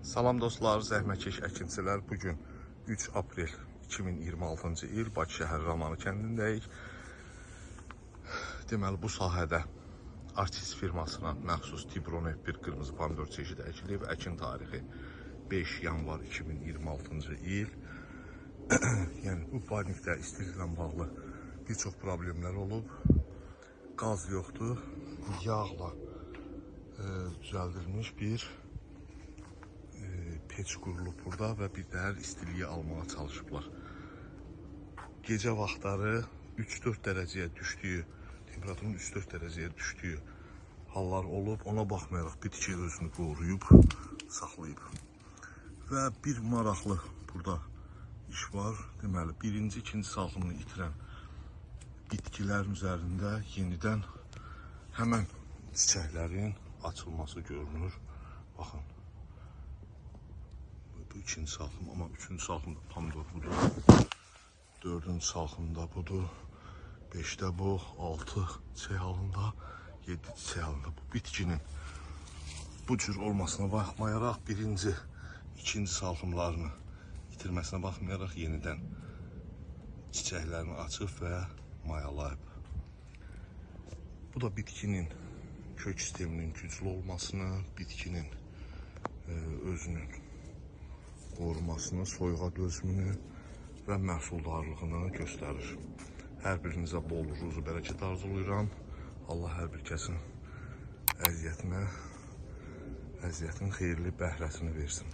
Salam dostlar, zəhmətkeş əkinçilər. Bugün 3 aprel 2026-cı il Bakı şəhəri Ramalı kəndindəyik. Deməli, bu sahədə Artist firmasına məxsus Tibron F1 qırmızı pomidor çeşidi əkilib. Əkin tarixi 5 yanvar 2026-cı il. Yəni bu parnikdə istiliklə bağlı bir çox problemlər olub. Qaz yoxdur. Yağla düzəldilmiş bir peç qurulub burada və bir dəhər istiliyi almağa çalışıblar. Gecə vaxtları 3-4 dərəcəyə düşdüyü, temperaturun 3-4 dərəcəyə düşdüyü hallar olub. Ona baxmayaraq bitki özünü qoruyub, saxlayıb. Və bir maraqlı burada iş var. Deməli, birinci, ikinci salxımını itirən bitkilərin üzərində yenidən həmən çiçəklərin açılması görünür. Baxın. Bu ikinci salxım, amma üçüncü salxımda pomidor budur. Dördüncü salxımda budur. Beşdə bu, 6 çiçək halında, 7 çiçək halında. Bu bitkinin bu cür olmasına baxmayaraq birinci, ikinci salxımlarını itirməsinə baxmayaraq yenidən çiçəklərini açıb və mayalayıb. Bu da bitkinin kök sisteminin güclü olmasını, bitkinin özünün qorumasını, soyuğa dözümünü və məhsuldarlığını göstərir. Hər birinizə bol ruzu bərəkət arzulayıram. Allah hər bir kəsin əziyyətin xeyirli bəhrəsini versin.